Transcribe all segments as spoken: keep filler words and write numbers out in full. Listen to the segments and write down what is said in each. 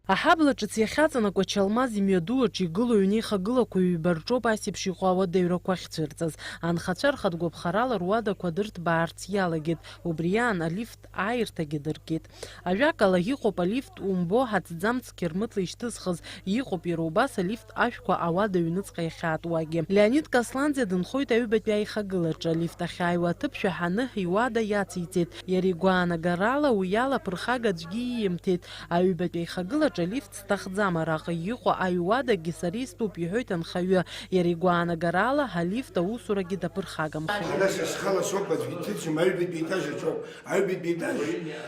Аҳабла ҿыц иахьаҵанакуа Чалмаз имҩаду аҿы игылоу ҩнеихагылақәа ҩба рҿоуп ас еиԥш иҟоу ауадаҩрақәа ахьцәырҵыз. Анхацәа рхатә гәаԥхарала руадақәа дырҭбаарц иалагеит, убри аан алифт ааирҭагьы дыркит. Ажәакала, иҟоуп алифт умбо, аҭӡамц қьырмытла ишьҭызхыз, иҟоуп иара убас алифт ашәқәа ауада аҩныҵҟа иахьаатуагьы. Леонид Касланӡиа дынхоит аҩбатәи аихагылаҿы, алифт ахьааиуа аҭыԥ шәаҳаны иуада иациҵеит. Иара игәаанагарала, уи ала ԥырхага аӡәгьы иимҭеит. Аҩбатәи аихагылаҿы алифт сҭахӡам, араҟа иҟоу аҩуадагьы сара истәуп, иҳәоит анхаҩы. Иара игәаанагарала, алифт аусурагьы даԥырхагамхеит. Ара са схала соуп аӡәгьы дҭыҵӡом, аҩбатәи етаж аҿоуп. Аҩбатәи етаж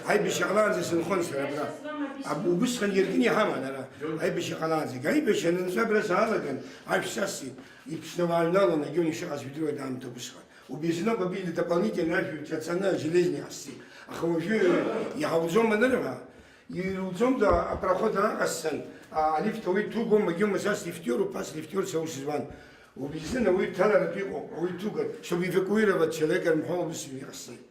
аибашьра ҟалаанӡа сынхон сара абра. Аб-, убысҟан иаркны иҳаман ара, аибашьра ҟалаанӡагь. Аибашьра анынҵәа абра саалаган, ашә сасит, иԥшны уааҩналон, агьон ишыҟаз жәдыруеит аамҭа убысҟан. Убри азыноуп абри дополнительно ашә ҿацаны Железник ҟасҵеит. Аха уажәы иҳауӡом анырҳәа, ируӡом да, апароход ааҟасҵан, а, алифт ауаҩы дҭугом, агьон мацәаз лифтиоруп, ас лифтиорс аус зуан. Убри азын ауаҩы дҭаларатәы иҟоуп, ауаҩы дҭугар, чтобы эвакуировать человека рымҳәо аус ҩны иҟасҵеит.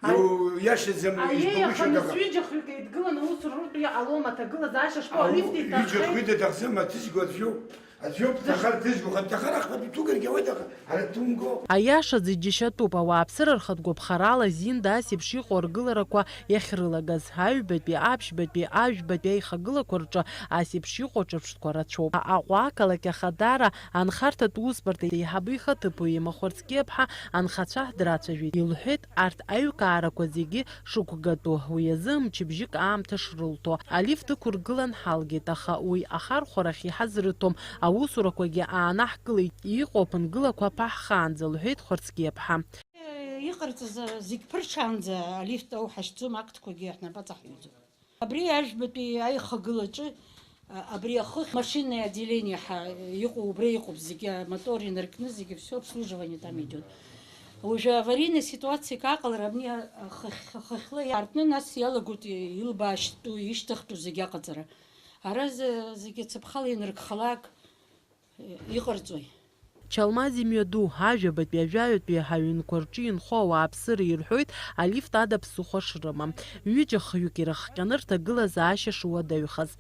Ай-, Иу-, иашаӡам, аиеи, избагәышьоит, аха нас аха ҩыџьа-хҩык еидгыланы аус руртә иҟалом, аҭагылазаашьа шԥоу, алифт иҭаххеит. Ҩыџьа-хҩыда дахӡам, аҭызго аӡәоуп. Аӡәоуп, Заш- ҭахар ҭызго, ҭахар ахԥатәи ҭугаргьы ауеит, аха ара дҭумго. Аиашазы џьашьатәуп, ауааԥсыра рхатә гәаԥхарала зинда ас еиԥш иҟоу аргыларақәа иахьрылагаз, аҩбатәи, аԥшьбатәи, ажәбатәи аихагылақәа рҿы ас еиԥш иҟоу ҿырԥштәқәа рацәоуп. Аҟәа ақалақь Ахадара анхарҭатә усбарҭа еиҳабы ихаҭыԥуаҩ Махәарцкиаԥҳа анхацәа драцәажәеит, илҳәеит, арҭ аҩкаарақәа зегьы шықәгатәу, уи азы мчыбжьык аамҭа шрылҭо. Алифт ықәыргылан ҳалгеит, аха уи ахархәарахь иҳазрыҭом, аусурақәагьы аанаҳкылеит, иҟоу аԥынгылақәа ԥаҳхаанӡа, лҳәеит Хәарцкиаԥҳа. Иҟарҵаз зегь ԥырҽаанӡа алифт ауҳашьҭӡом, актқәагьы ҳнапы аҵаҳҩӡом. Абри ажәбатәи аихагылаҿы, а, абри ахыхь машинное отделение ҳа-, иҟоу, убра иҟоуп зегьы, амотор инаркны зегьы, всё обслуживание там идёт. Уажәы аварийная ситуациак аҟалара абни, а, хыхь-, хыхьла иаартны, нас иалагоит илбаашьтәу, ишьҭахьтәу зегьы аҟаҵара. Ара зы-, зегьы цыԥхала инаркхалак, Иҟарҵои? Чалмаз имҩаду, ажәабатәи, ажәаҩатәи аҩнқәа рҿы инхо ауааԥсыра ирҳәоит алифт ада ԥсыхәа шрымам. Ҩыџьа-хҩык ирыхҟьаны рҭагылазаашьа шуадаҩхаз.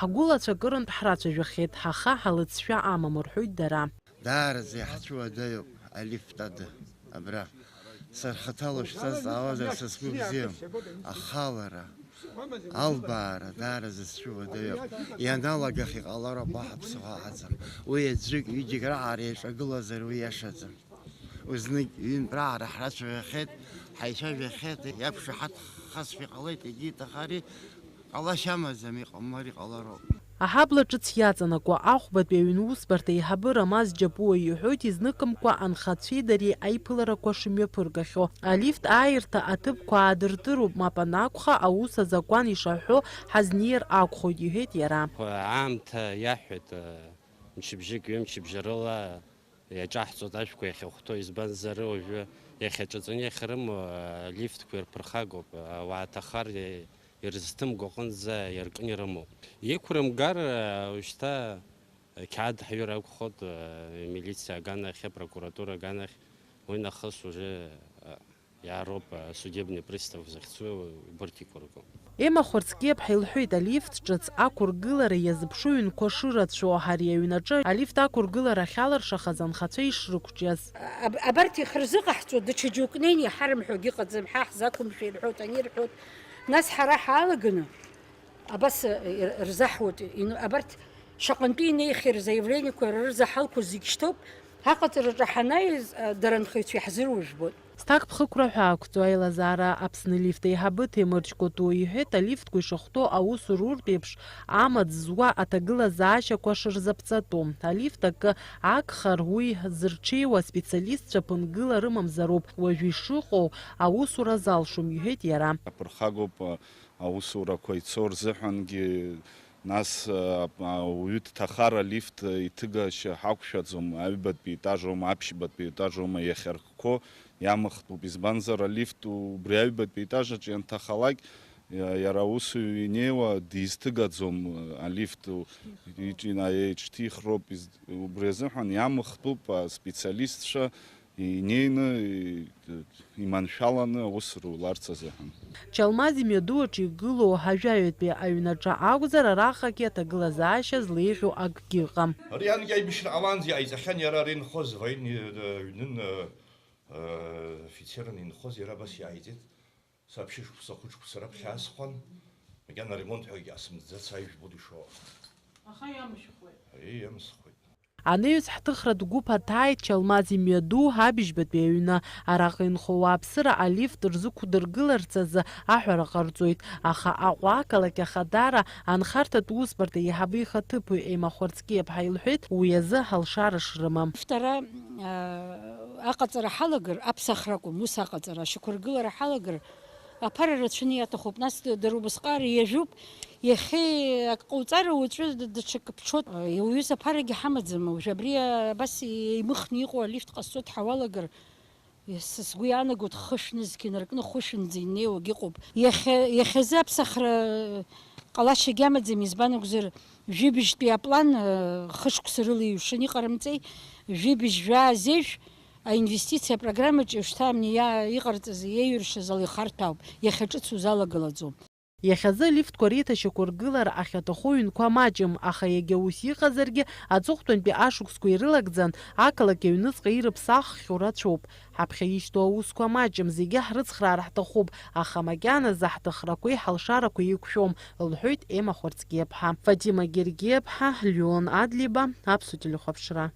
Ҳгәылацәа акырынтә ҳрацәажәахьеит, ҳаха ҳалыҵшәа амам, рҳәоит дара. Даараӡа иаҳцәуадаҩуп алифт ада. Абра. Сара хаҭала шәзазҵаауазар, са сгәы бзиам. Ахалара, албаара даараӡа сцәыуадаҩуп. Ианалагах иҟалароуп, уаҳа ԥсыхәа ҳаҵам. Уи аӡәык, ҩыџьак раҟара еиҿагылазар, уи иашаӡам. Знык ҩынтә раҟара ҳрацәажәахьеит, ҳаицәажәахьеит, иақәшаҳаҭхазшәа иҟалеит, егьи иҭахари, ҟалашьа амаӡам, иҟамлар иҟалароуп. Аҳабла ҿыц иаҵанакуа ахәбатәи аҩны усбарҭа аиҳабы Рамаз Џьапуа иҳәоит, изныкымкәа анхацәеи дареи аиԥыларақәа шымҩаԥыргахьоу. Алифт ааирҭа аҭыԥқәа аадырдыруп, мап анакәха, аус азакәан ишаҳәо ҳазнеир акәхоит, иҳәеит иара. Аамҭа иаҳәеит, мчыбжьык, ҩымчыбжьа рыла иаҿаҳҵоит ашәқәа иахьахәҭоу, избанзар, уажәы иахьаҿаҵаны иахьрымоу алифтқәа ирԥырхагоуп, ауаа ҭахар ирызҭымго аҟынӡа иаркны ирымоуп. Иқәрымгар, уажәшьҭа қьаад ҳҩыр акәхоит, милициа аганахь, апрокуратура аганахь, уи нахыс уже, иаароуп, судебный пристав захьӡу, убырҭ иқәырго. Ема Хәарцкиаԥҳа илҳәеит, алифт ҿыц ақәыргылара иазыԥшу ҩнқәа шырацәоу, ари аҩнаҿы алифт ақәыргылара ахьалыршахаз анхацәа ишрықәҿиаз. Аб-, абарҭ ихырзыҟаҳҵо, даҽа џьоукы неины иҳарымҳәогьы ыҟаӡам, ҳа ҳзақәымшәа ирҳәоит, ани ирҳәоит. Нас ҳара ҳалаганы, Абас, э, р-, рзаҳуеит, ин-, абарҭ шаҟантәы инеихьеи рзаявлениеқәа рырзаҳалқәоу зегь шьҭоуп, аҟаҵараҿы ҳанааиз, э, дара анхаҩцәа иаҳзыруа жәбоит. Зҭакԥхықәра ҳәа ақәҵоу аилазаара Аԥсны лифт еиҳабы Ҭемыр Ҷкәыту иҳәеит, алифтқәа ишахәҭоу аус руртә еиԥш амаҵ зуа аҭагылазаашьақәа шырзаԥҵатәу. Алифт акы агхар, уи зырҽеиуа специалистцәа ԥынгыла рымамзароуп, уажәы ишыҟоу аусура залшом, иҳәеит иара. Аԥырхагоуп, аусурақәа ицо рзыҳәангьы, нас, а, ауаҩы дҭахар алифт иҭыгашьа ҳақәшәаӡом, аҩбатәи етажоума, аԥшьбатәи етажоума иахьаркқәо иамыхтәуп, избанзар, алифт убри аҩбатәи етаж аҿы ианҭахалак, иа-, иара аусуҩы инеиуа дизҭыгаӡом, алифт иҿ-, инаиеиҿҭихроуп, из-, убри азыҳәан иамыхтәуп аспециалистцәа, Инеины, иманшәаланы аус руларц азыҳәан. Чалмаз имҩаду аҿы игылоу ажәаҩатәи аҩнаҿы акәзар, арахагьы аҭагылазаашьа злеиӷьу акгьы ыҟам. Ари анкьа аибашьра ҟалаанӡа иааиҵахьан, иара ара инхоз, военный, э, ҩнын, э, э, офицерын инхоз, иара абас иааиҵеит. Саԥшьышықәса, схәыҷқәса раԥхьа аасхәан, макьана аремонт ҳәагьы асымҵӡац, ажәбо дышоуа. Аха иамышәхуеит. Ари иамысхуеит. Анаҩс ҳҭыхратә гәыԥ аҭааит Чалмаз имҩаду абыжьбатәи аҩны. Араҟа инхо ауааԥсыра алифт рзықәдыргыларц азы аҳәара ҟарҵоит, аха Аҟәа ақалақь ахадара анхарҭатә усбарҭа еиҳабы ихаҭыԥуаҩ Ема Хәарцкиаԥҳа илҳәеит, уи азы ҳалшара шрымам. Лифт ара, а, аҟаҵара ҳалагар, аԥсахра акәым, ус аҟаҵара, ашьақәыргылара ҳалагар, аԥара рацәаны иаҭахуп. Нас дара убасҟак иажәуп, иахьа ак ҟауҵар, уаҵәы даҽак ԥҽуеит. Иуҩыз аԥарагьы ҳамаӡам. Уажә абри абас еимыхны иҟоу алифт ҟасҵоит ҳәа уалагар, са сгәы иаанагоит, хышә нызқь инаркны хәышәынӡа инеиуагь ыҟоуп. Иахьа, иахьазы аԥсахра ҟалашьагьы амаӡам, избан акәзар, жәибжьтәи аплан, э, хышықәса рыла иҩшаны иҟарымҵеи, жәибжь жәаа зежә аинвестициа апрограммаҿы уажәшьҭа амни иа-, иҟарҵаз, иеиҩыршаз ала ихарҭәаауп, иахьа ҿыц узалагылаӡом. Иахьазы алифтқәа реиҭашьақәыргылара ахьаҭаху ҩнқәа маҷым, аха иагьа ус иҟазаргьы, аҵыхәтәантәи ашықәсқәа ирылагӡан, ақалақь аҩныҵҟа ирыԥсаххьоу рацәоуп. Ҳаԥхьа ишьҭоу аусқәа маҷым, зегьы ҳрыцхраар ҳҭахуп, аха макьаназы ҳҭахрақәеи ҳалшарақәеи еиқәшәом, лҳәоит Ема Хәарцкиаԥҳа. Фатима Гергиаԥҳа, Леон Адлеиба, Аԥсуа телехәаԥшра.